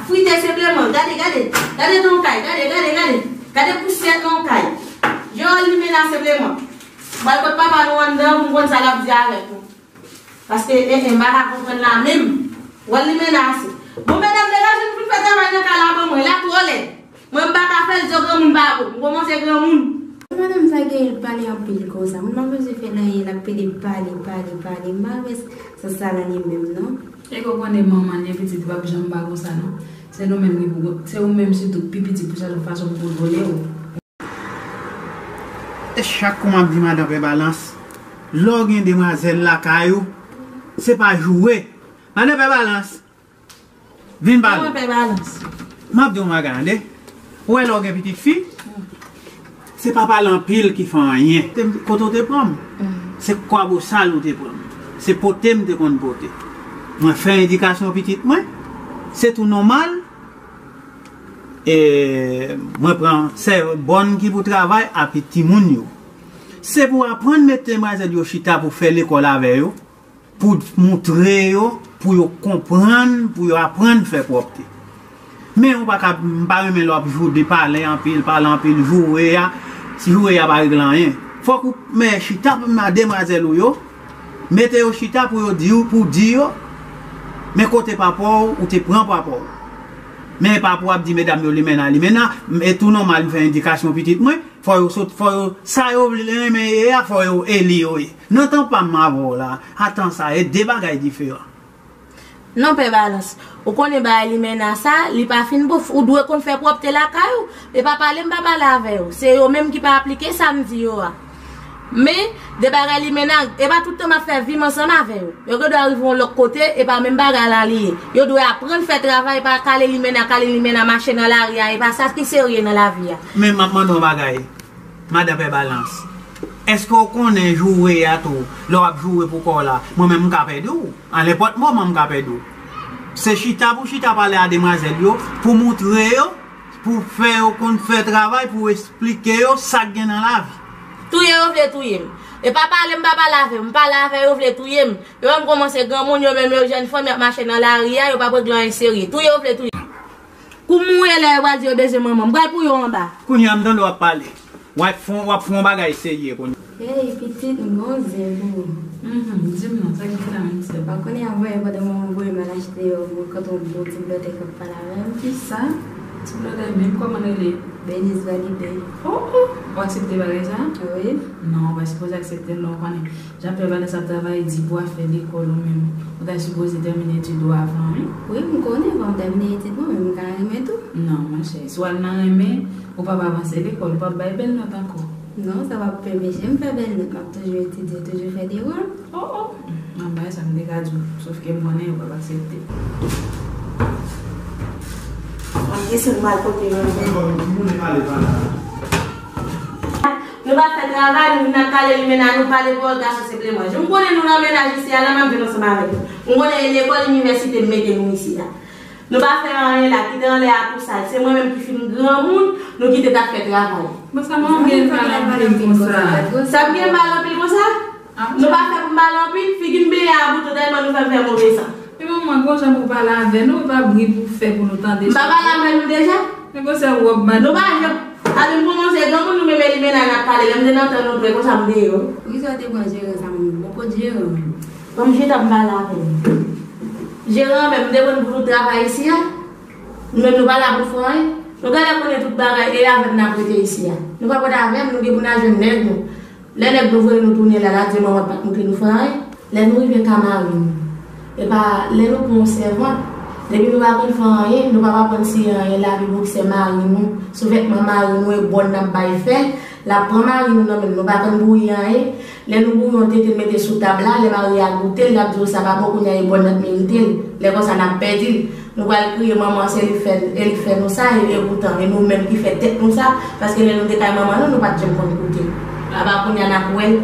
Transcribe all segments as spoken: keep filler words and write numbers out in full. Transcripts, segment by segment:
Frite senpleman. Gade, gade. Gade nan kay. Gade, gade, gade. Gade pousyè nan kay. Jan w limena senpleman. Mwen al kot papa nou anndan pou m konn sa l ap di avèk nou. Paske, eh, eh, m pa ka konprann la menm. W al limena ase. Bon, medam, degaje nou pou n fè travay nan kay la ban mwen. La twò lèd. Mwen, m pa ka fè l, di yo granmoun pa bon. M kòmanse granmoun. Madanm sa gen, l pale anpil konsa. Moun pa bezwen fè l anyen, l ap pede pale, pale, pale. M pa renmen sans sa nan li menm, non. E ke w konnen manman l ye pitit, li p ap janm pa konsa, non. Se nou menm ki pou, se ou menm sitou ki pi piti pou chèche yon fason pou kontwole w. E chak kou m ap di madan Pè Balans, lè w gen demwazèl lakay ou, se pa joure. Madan Pè Balans, vin pale. Mwen, Pè Balans. M ap di w yon bagay, tande. Ou wè lè w gen pitit fi, se pa pale anpil ki fè anyen. Te, kote w te pran m? Se kwabosal ou te prann. Se pote m te konn pote. Mwen fè edikasyon pitit mwen. Se tou nòmal. E mwen pran sè bòn ki pou travay api timoun yo. Se pou aprann met demwazèl yo chita pou fè lekòl avè yo, pou moutre yo, pou yo konprann, pou yo aprann fè pwòpte. Men ou pa ka, m pa renmen lè w ap jou de pale anpil, pale anpil, joure a, si joure a pa regle anyen. Fòk ou men chita pou demwazèl ou yo, mete yo chita pou yo di w, pou di yo, men kote papa w, ou te pran papa w. Men papa w ap di medam yo limena, limena, e tou nòmal m fè edikasyon pitit mwen, fò yo sot, fò yo, sa yo vle renmen ye a, fò yo e li yo ye. Nan tan pa m avè w la, a tan sa, e de bagay diferan. Non, Pè Balans, ou konnen bagay limena sa, li pa fin bon, ou dwe konn fè pwòpte lakay ou. E pa pale m pa pale avè yo. Se yo menm ki pa aplike sa m di yo a. Men, de bagay limena, e pa tout tan m ap fè vi m ansanm avè yo. Yo gen dwa rive yon lòt kote, e pa menm bagay la li ye. Yo dwe aprann fè travay, e pa kale limena, kale limena, mache nan lari a, e pa sa ki serye nan lavi a. Men m ap mande w yon bagay. Madan Pè Balans, èske w konnen joure a tou, lè w ap joure pou kò w la, mwen menm m ka pèdi w, a nenpòt moman m ka pèdi w. Se chita pou chita pale a demwazèl yo, pou moutre yo, pou fè yo konn fè travay, pou esplike yo sa k gen nan lavi. Touye yo vle touye m. E pa pale m pa pale avè yo, m pale avè yo vle touye m. Yo wè m kòmanse granmoun, yo menm yo jèn fanm, y ap mache nan lari a, yo p ap regle anyen serye. Touye yo vle touye m. Kou m mouri lè yo pral di yo bezwen manman m, m pral pou yo anba. Kounye a m tande w ap pale. W ap fè, w ap fè yon bagay serye kounye a. Hey, pitit, m gon zen pou ou. Mhm, di m non, sa ki fè la menm sè? Ou pa konnen a voye pandan manman voye m al achte yon gwo kanton gwo ti blòdè k ap pale avè m? Kisa? Ti blòdè menm, kòman l rele? Beniz Valide. Oh, oh, ou aksepte bagay sa? Wi. Non, ou pa sipoze aksepte l non, ou konnen. Jan Pè Balans ap travay di pou afè lekòl ou menm. Ou ta sipoze tèmine etid ou avan, wi. Wi, m konnen, fò m tèmine etid mwen, men m ka renmen tou. Non, monchè, si w al nan renmen, ou p ap avanse lekòl, ou p ap bay bèl nòt ankò. Non, sa p ap enpeche m fè bèl nòt, m ap toujou etidye, toujou fè devwa. Oh, oh. Nan bagay sa m te ka di w, sòf ke m konnen ou p ap aksepte. An kesyon m al pote yon. Nou pa fè travay, nou vin ap kale limena, nou pale pawòl gason senpleman. Jan m konnen nou nan mennaj isi a la, m ap viv ansanm avèk nou. M konnen e lekòl, inivèsite m mete nou isi a. Nou pa fè anyen la, kite anlè a tou sal. Se mwen menm ki fin granmoun, nou kite t ap fè travay. Bon, sa mwen gen mal anpil konsa. Sa m gen mal anpil konsa? Nou pa fè pou m pale anpil, figi m benyen a bouton tèlman nou fè m fè move san. Men manman, gon jan pou pale avè nou, e pa bri pou fè pou nou tande. M pa pale avè nou deja? Men gon sèl wòb madanm. Nou pa janm. Api m kòmanse granmoun, nou menm e limena n ap pale. Lè m te nan tan nou prè konsa m deyò. Poukisa w te pran jeran sa menm? Bon kot jeran an? Ban m chita m pale avè nou. Jeran an menm, m te konn pou nou travay isi a. Nou menm nou pa la pou fè anyen. Nou genlè konnen tout bagay, e avè m n ap rete isi a. Nou p ap rete avè m, nou gen pou n al jwenn nèg nou. Lè nèg nou voye nou tounen la, n a di manman pa t montre nou fè anyen. Lè nou rive ka mari nou, epa lè nou pran yon sèvant, depi nou pa konn fè anyen, nou p ap aprann siye anyen, lavi boksè mari nou, souvètman mari nou, e bòn n ap bay fè l, l ap pran mari nou nan men l, nou pa konn bouyi anyen. Lè nou bouyi yon tete n mete sou tab la, lè mari a goute l, l ap di w sa pa bon, kounye a e bòn nan t merite l. Lè konsa n ap pèdi l. Nou pral kriye manman se li fè, e li fè nou sa, e, e poutan, e nou menm ki fè tèt nou sa, paske lè nou te kay manman nou, nou pa t janm konn koute. Apa kounye a n ap wè l.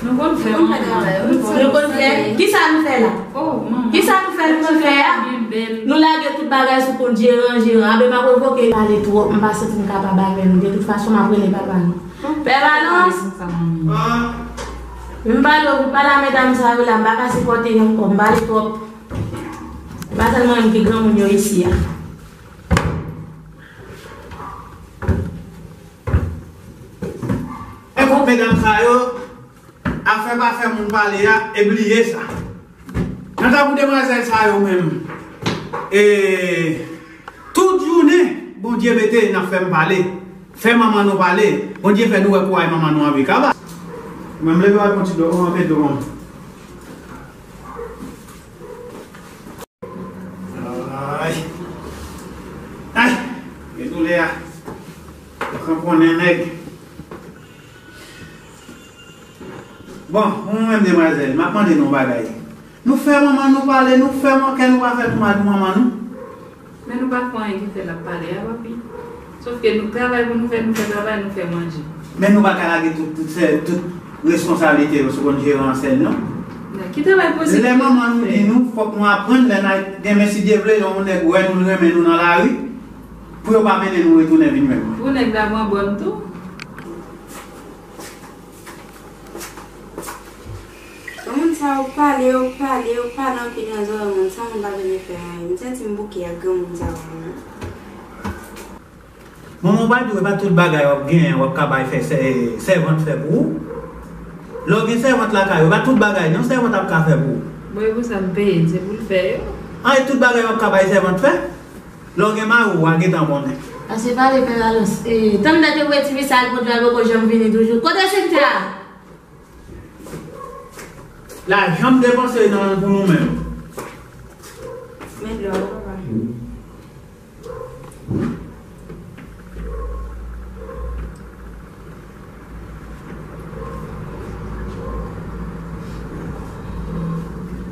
Nou konn fè, nou konn fè travay, wi. Nou konn fè. Kisa nou fè la? Oh, manman. Kisa nou fè, nou konn fè a? Nou lage tout bagay sou kont jeran, jeran. Abe m ap revoke. Pale twòp, m pa santi m kapab avè nou. De tout fason, m ap rele papa nou. Pè Balans. M pale w, m pale a medam sa yo la, m pa ka sipòte yo ankò, m pale twòp. E pa sèlman mwen ki granmoun yo isi a. Medam sa yo, afè pa fè moun pale a, e bliye sa. Kanta pou demwazèl sa yo menm, e, tout jounen, Bondye mete n ap fè m pale. Fè manman nou pale. Bondye fè nou wè kouray manman nou anvi kaba. Mwen m leve al pran ti dlo, mwen anpe dlo mwen. Ay. Ay. Gen doulè a. Kranponnen nèg. Bon, pou mwen menm demwazèl, m ap mande nou yon bagay. Nou fè manman nou pale, nou fè man-, kè nou pa fè pou mal pou manman nou. Men nou pa fè anyen ki fè l ap pale a, papi. Sòf ke nou travay pou nou fè, nou fè travay, nou fè manje. Men nou pa ka lage tout, tout, sè-, tout responsablite yo sou konn jeran sèl, non. Ki travay posib? Lè manman nou di nou, fòk nou aprann, lè n a, demen, si Dye vle, lè yon nèg wè nou, l renmen nou nan lari, pou yo pa mennen nou retounen vin wè nou. Pou nèg la pran bòn tou. Granmoun sa yo pale, yo pale, yo pale anpil nan zòrèy moun, sa moun pa bezwen fè anyen. M santi m bouke ak granmoun sa yo menm. Manman w pa di w, e pa tout bagay w ap genyen, w ap ka bay fè sè-, sèvant fè pou ou. Lè w gen sèvant lakay ou, e pa tout bagay non sèvant ap ka fè pou ou. Bon, e pou sa m peye l, se pou l fè yo. An, e tout bagay w ap ka bay sèvant fè? Lè w gen mari w, w a gentan konnen. Ase pale fè balans. E, tann dat yo voye tifi sa al pran dlo a, l poko janm vini toujou. Kote Sentya? Lajan m depanse nan pou nou menm. Men dlo a, papa.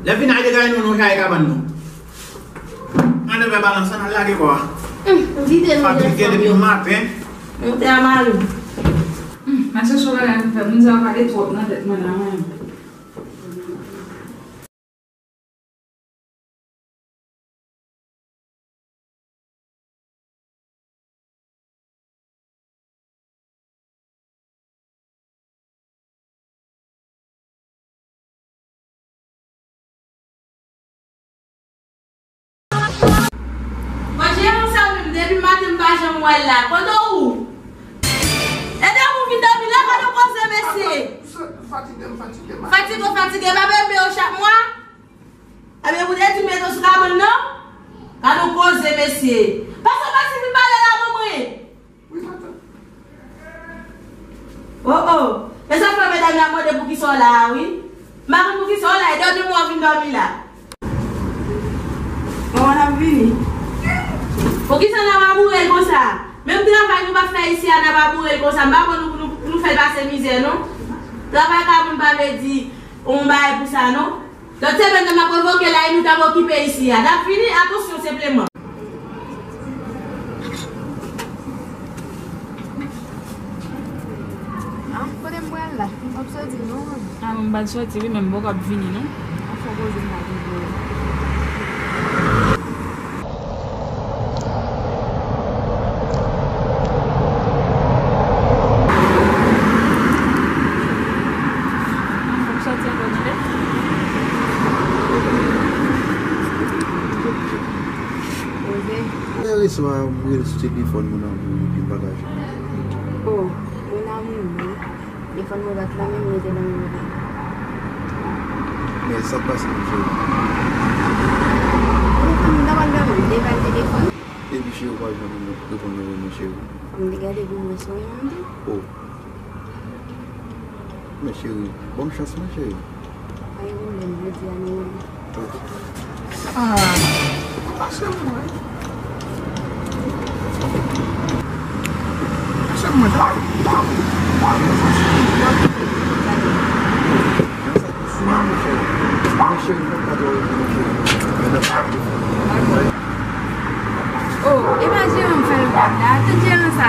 Lè fini, al degaje nou, nou jaye kabann nou. Ann leve balans, ann al lage kò a. Hum, vide nou. Fatige depi maten. Monte a mari. Hum, mwen se sou bagay nou fè, moun sa yo pale twòp nan tèt mwen la, mwen. Bon, jeran sa menm, depi maten m pa janm wè l la. Kote w? E depi w vin dòmi la, pa nou koze, mesye. Fatige, fatige, fatige. Fatige, fatige, pa bebe yo chak mwa. Ebyen, pou te di mete w sou kabann nan? Gade yon koze, mesye. Pase w pa sifi pale la, manman. Oh, oh. E sa fè medam yo ap mande poukisa w la a, wi. M pa konn poukisa w la, e dènye mwa w vin dòmi la. Manman, n ap vini. Poukisa n ap boure l konsa? Menm travay nou p ap fè isi a, n ap boure l konsa. M pa konn nou, nou, nou fè l pase mizè, non. Travay ka moun pa vle di yon bagay pou sa, non. Lòt semèn nan, m ap revoke la e nou t ap okipe isi a. N ap vini, atansyon senpleman. Ah, kote m pral la? M p ap soti non. Ah, m pral soti wi, men m poko ap vini non. An fò poze m pa gen pwoblèm. Fòk sòti ankò tande. Poze. Yè swa m rele sou telefòn mon amour epi m pa ka jwenn li. Oh, mon amour, non. Telefòn mwen pa t la menm, li te nan mwen. Men sa k pase, mon cheri? Telefòn mwen ta pral dòmi, li te bay telefòn. Epi cheri, ou pa janm reponn mwen, mon cheri. Fò m te gade pou mwen sonje m tou. Oh. Men cheri, ban m chans mwen, cheri. Pa gen pwoblèm, jodi a nou wè. Ah, pase mwen. Pase mwen. Oh, e pa jeran m fè l blag la, tout jeran sa.